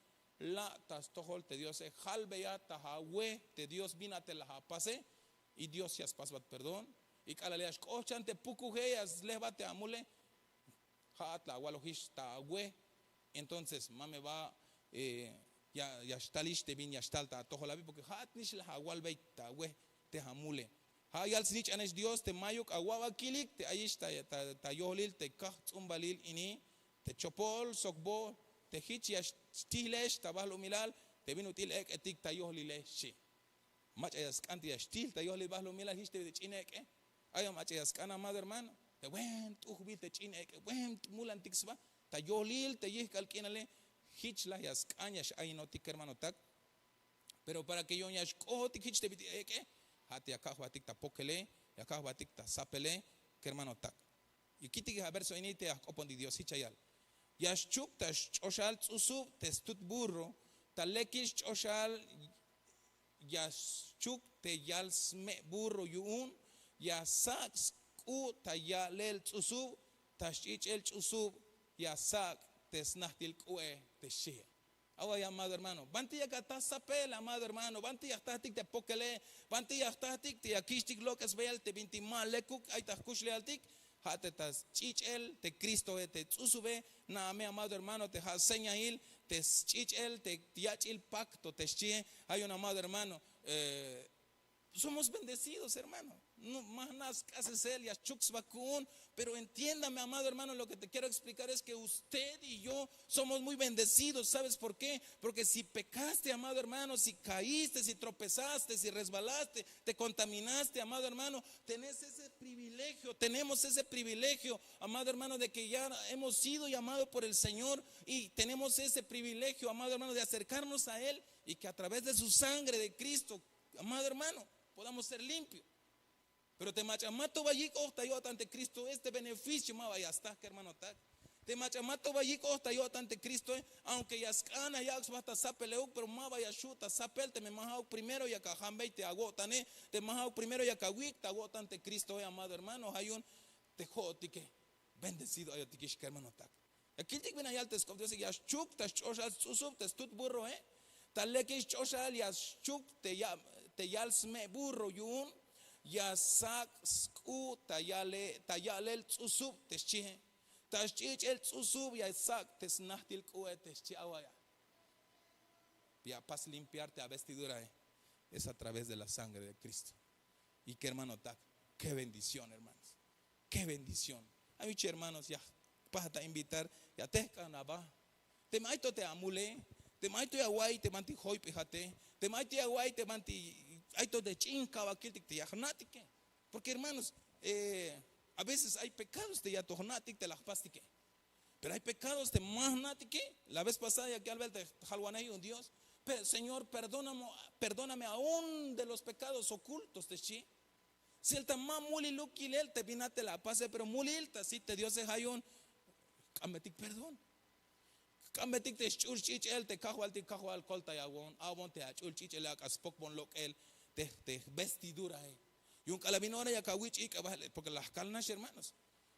La' ta stojol te diose, jalbeya ta awe te dios bin a te la apase. Y dios ya spasbat perdón. Y k'alal ya xk'ohchan te pukuje ya slejbat te amule. Ja'at la awalojix ta awe. Entonces ma me ba ya xtalix te bin ya xtal ta atojol abi porke ja'at nix la awalbey ta awe te amule. Ja' yal snich'anex dios te mayuk awa'bakilik te ayix ta yohlil te kaj ts'umbalil ini, te chopol sok bohl te jich ya xtihlex ta bahlumilal te bin ut'il ek'etik ta yohlile xchi. Mach'a ya sk'an te ya xtihl ta yohlil bahlumilal jich te ch'in ek'e. Ay mach'a ya sk'an amado hermano, te buen t'ujbil te ch'in ek'e buen mulantik sba ta yohlil te yijk'al k'inale. Jich la ya sk'an ya x'ayinotik kermanotak. Pero para ke yu'un ya xk'ohotik jich te bit'il ek'e, ja' te ya kajbatik ta pokele, ya kajbatik ta sapele kermanotak. Y kitik ja' verso ini te ya jk'opontik dios jich ya yal. Ya xchuk ta sch'oxal ts'usub te stut burro, ta lekil sch'oxal ya xchuk te yal sme' burro yu'un, ya sak' sk'u' ta ya'lel ts'usub, ta sch'ich'el ch'usub ya sak' te snajtil k'u'e te xchie. Away amado hermano, banti ya kataj sapel amado hermano, banti ya jtajtik te pokele, banti ya jtajtik te ya kixtik lok'esbeyel te binti ma lekuk ay ta jkuxlejaltik. Ja' te ta sch'ich'el te kristoe te ts'usube. Na'a me amado hermano te ja' señail te sch'ich'el te yach'il pakto te xchie. Ja' yu'un amado hermano, somos bendecidos hermano. Ma jna' sk'asesel ya xchuk sba ku'un. Pero entiéndame amado hermano lo ke te quiero explicar es ke usted y yo somos muy bendecidos. Sabes por ke? Porke si pekaste amado hermano si kaiste si tropezaste si resbalaste, te kontaminaste amado hermano, tenes ese privilegio tenemos ese privilegio amado hermano de ke ya hemos sido llamado por el señor. Y tenemos ese privilegio amado hermano de acerkarnos a él, y ke a traves de su sangre de kristo amado hermano, podamos ser limpio. Pero te mach'a ma to ba yik'oj ta yo'tan te kristoe este beneficio ma ba ya sta kermanotak. Te mach'a ma to ba yik'oj ta yo'tan te kristoe, aunke ya sk'an ya yak' sba ta sapel euk pero ma ba ya xhu' ta sapel teme ma ja'uk primero yak ajambey te awo'tane, te ma ja'uk primero yak awik' ta awo'tan te kristoe amado hermano ja' yu'un te jo'otike. Bendecido ayotikix kermanotak. Ya kiltik bin ya yal te sk'op diose ya xchuk ta sch'oxal sts'usub te stut burroe, ta lekil sch'oxal ya xchuk te yal sme' burro yu'un, ya sak' sk'u' ta ya'lel ts'usub te xchie, ta sch'ich'el ts'usub ya sak' te snajtil k'u'e te xchi awaya. ya pas limpiar te avestidurae, es a través de la sangre de Cristo. Y kermanotak, ke bendición, hermanos. Ke bendición. Ay wich hermanos, ya jpajat a invitar, ya tehk'an aba. Teme ay to te amule, teme ay to ya awa'iy te banti joyp'ijate, teme ay to ya awa'iy te banti ay to te ch'in kawakiltik te ya jna'tike. Porque hermanos, a veces ay pekados te ya to jna'tik te la jpastike. Pero ay pekados te ma jna'tike. La vez pasada ya ke albel te jalwanej yu'un Dios, pero Señor, perdóname aún de los pekados okultos te xchi. Sel ta ma muliluk yilel te bin a te la apase, pero mulil ta sit te Diose, ja' yu'un k'ambetik perdón. K'ambetik te sch'ul ch'ich'el te kajwaltik, kajwal, koltay awon, awon te ach'ul ch'ich'ele, ak'a spokbon lok'el te jvestidurae. Yu'un k'alal bin ora yak awich' ik'a bahel, porque la jkal nax hermanos.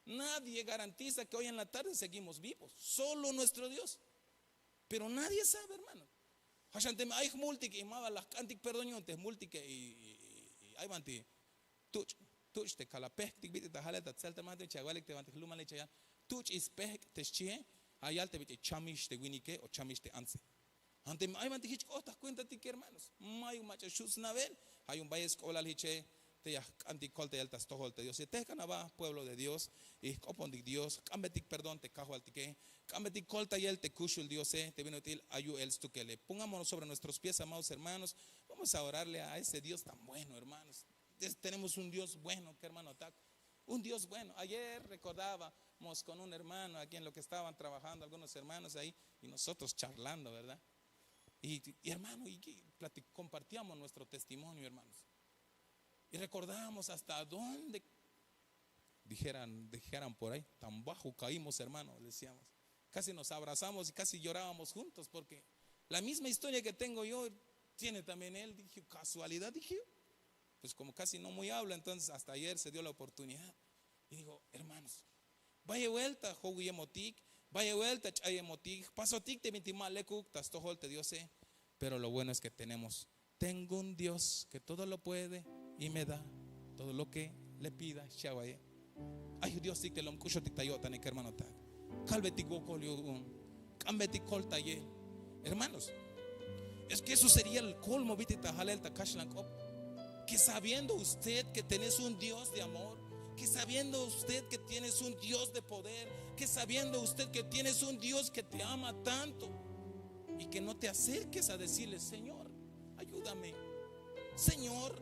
Nadie garantiza que hoy en la tarde seguimos vivos, solo nuestro Dios. Pero nadie sabe, hermano. Jaxan teme ay jmultik y ma ba la jk'antik perdón yu'un te jmultike, y ay banti tuch', tuch' te kala pejk'tik bit'il ta jalel ta tselta, ma te chawalik te banti jlumalil chayal tuch' y spejk' te xchie. Ja' yal te bit'il chamix te winike o chamix te antse. Ante ay banti jich k'ot ta jkuentatik hermanos, mayuk mach'a xju' snabel. Ja' yu'un bayel sk'oblal jiche te ya jk'antik koltayel ta stojol te Diose. Tehk'an aba, pueblo de Dios, y jk'opontik Dios, jk'ambetik perdón te kajwaltike, jk'ambetik koltayel te kuxul Diose te bin ut'il ay yu'el stukele. Pongámonos sobre nuestros pies, amados hermanos. Vamos a orarle a ese Dios tan bueno, hermanos. Tenemos un Dios bueno, que hermanotak. Un Dios bueno. Ayer recordábamos con un hermano aquí en lo que estaban trabajando algunos hermanos ahí y nosotros charlando, ¿verdad? Y, y hermano, y que plati- compartíamos nuestro testimonio, hermanos. Y recordábamos hasta dónde dijeran, dijeran por ahí, tan bajo caímos, hermano, le decíamos. Casi nos abrazamos y casi llorábamos juntos porque la misma historia que tengo yo tiene también él. Dije, casualidad, dije yo. Pues como casi no muy habla, entonces hasta ayer se dio la oportunidad. Y digo, hermanos, bayel buelta jowiyemotik, bayel buelta ch'ayemotik, jpasotik te bintik ma lekuk ta stojol te Diose. Pero lo bueno es que tenemos, tengo un Dios que todo lo puede y me da todo lo que le pida, xchi awa'iye. Ay Diostik te lom k'uxotik ta yo'tane, kermanotak. Kalbetik wokol yu'un, k'ambetik koltayel. Hermanos, es que eso sería el colmo bit'il ta jalel ta kaxlan k'op. Que sabiendo usted que tenés un Dios de amor, que sabiendo usted que tienes un Dios de poder, que sabiendo usted que tienes un Dios que te ama tanto, y que no te acerques a decirle, Señor, ayúdame, Señor,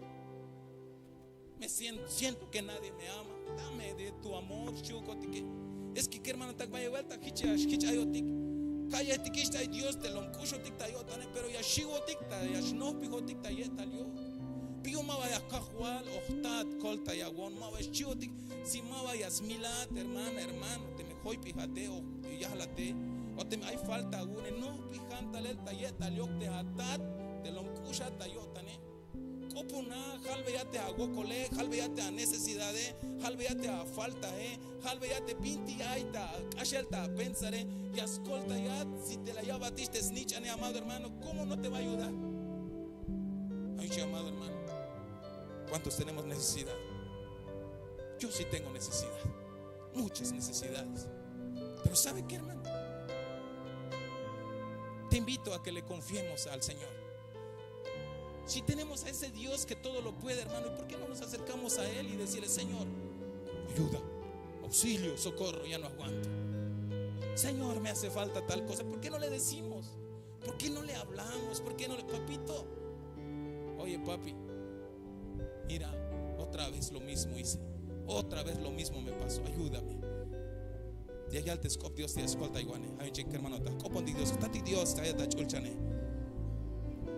me siento, siento que nadie me ama, dame de tu amor, xchi'ukotike. Es que, kermanotak, bayel buelta jich ya xjich ayotik. Ka'yejtikix te ay Dios te lom k'uxotik ta yo'tane, pero ya xiwotik ta, ya xnojpijotik ta ye'tal yo'tan. Piyu ma ba ya kajwal o jtat koltayawon, ma ba xchiwotik. Si ma ba ya smilat, hermana, hermano, teme joyp'ijate o yajlate, o teme ay falta awu'une, nojpijan talel ta ye'tal yok te atat te lom k'uxat ta yo'tane. K'opona, jalbeya te awokole, jalbeya te anecesidade, jalbeya te afaltae, jalbeya te bintik ay ta ak'axel ta apensare. Ya skoltayat. Si te la ya'batix te snich'ane, amado hermano, ¿cómo no te va a ayudar? Ay, amado hermano, ¿cuántos tenemos necesidad? Yo sí tengo necesidad, muchas necesidades. Pero ¿sabe qué, hermano? Te invito a que le confiemos al Señor. Si tenemos a ese Dios que todo lo puede, hermano, ¿y por qué no nos acercamos a Él y decirle, Señor, ayuda, auxilio, socorro, ya no aguanto? Señor, me hace falta tal cosa. ¿Por qué no le decimos? ¿Por qué no le hablamos? ¿Por qué no le, papito? Oye, papi, mira, otra vez lo mismo hice. Otra vez lo mismo me pasó. Ayúdame. Ya yal te sk'op Dios te ya skoltaywanej. Ay, chik, hermanotak, k'opontik Dios, jtatik Dios ta ye'tal ch'ulchane.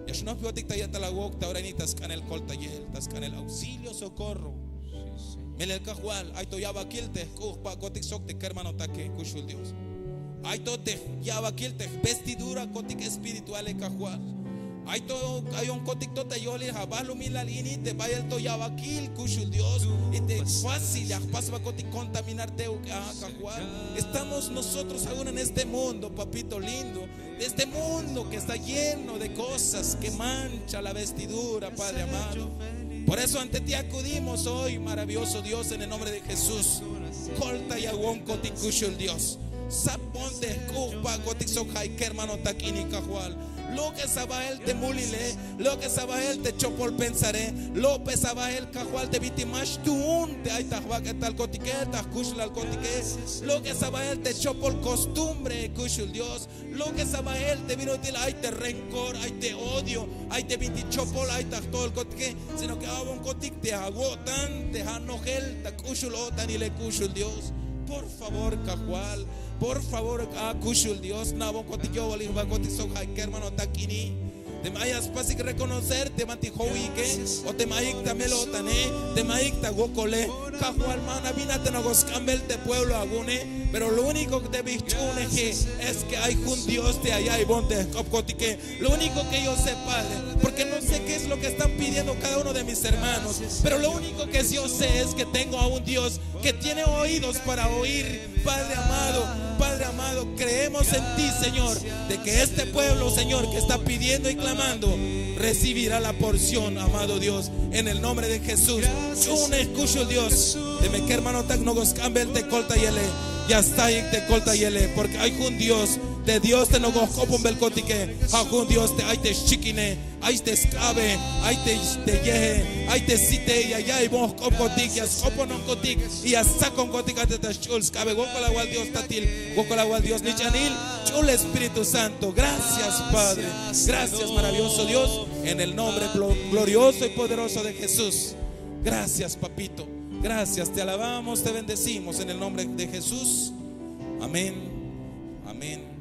Ya xnojpijotik ta ye'tal awok ta ora ini ta sk'anel koltayel, ta sk'anel auxilio, socorro. Melel Kajwal, ay to ya'bakil te jk'u' jpak'otik sok te kermanotake, kuxul Dios. Ay to te ya'bakil te jvestidurakotik espirituale, Kajwal. Ay to, ay onkotik to ta yolil abahlumilal ini te bayel to ya'bakil, kuxul Dios. Y te fácil ya jpasbakotik contaminar tey uk'a, Kajwal. Estamos nosotros aún en este mundo, papito lindo, de este mundo que está lleno de cosas que mancha la vestidura, Padre amado. Por eso ante ti acudimos hoy, maravilloso Dios, en el nombre de Jesús. Koltayawonkotik, kuxul Dios. Sapon te jk'u' jpak'otik sok ja'i kermanotak ini, Kajwal. Lok'es abahel te mulile, lok'es abahel te chopol pensare, lok'es abahel Kajwal te bintik ma xtuun te ay ta jbak'etalkotike, ta jkuxulalkotike. Lok'es abahel te chopol costumbre, kuxul Dios. Lok'es abahel te bin ut'il ay te rencor, ay te odio, ay te bintik chopol ay ta jtojolkotike, sino que a'bonkotik te awo'tan te ja' nojel ta k'uxul o'tanile, kuxul Dios. Por favor, Kajwal, por favor, a kuxul Dios, na'bonkotik yo'bal jbahkotik sok ja' kermanotak ini. Teme ay a spasik reconocer te banti jowiyike, o teme ayik ta mel-o'tane, teme ayik ta wokole, Kajwal, mana bin a te nok'o sk'ambel te pueblo awu'une, pero lo único que te bi jch'uuneje es que ay jun Dios te ya ya'iybonik te jk'opkotike. Lo único que yo sé, Padre, porque no sé qué es lo que están pidiendo cada uno de mis hermanos, pero lo único que yo sé es que tengo a un Dios que tiene oídos para oír. Padre amado, Padre amado, creemos en ti, Señor, de que este pueblo, Señor, que está pidiendo y clamando, recibirá la porción, amado Dios, en el nombre de Jesús. Ch'uunej, kuxul Dios, teme kermanotak nok'o sk'ambel te koltayele, ya stajik te koltayele, porque ay jun Dios, te Dios te nok'o jk'oponbelkotike, ja' jun Dios te ay te xchikine, ay te sk'abe, ay te, te yeje, ay te site, ya ya'iybonik jk'opkotik, ya sk'opononkotik, y ya stsakonkotik a te ta sch'ul sk'abe. Wokol awal Dios tatil, wokol awal Dios nich'anil, ch'ul Espíritu Santo. Gracias, Padre. Gracias, maravilloso Dios, en el nombre glo- glorioso y poderoso de Jesús. Gracias, Papito. Gracias, te alabamos, te bendecimos en el nombre de Jesús. Amén. Amén.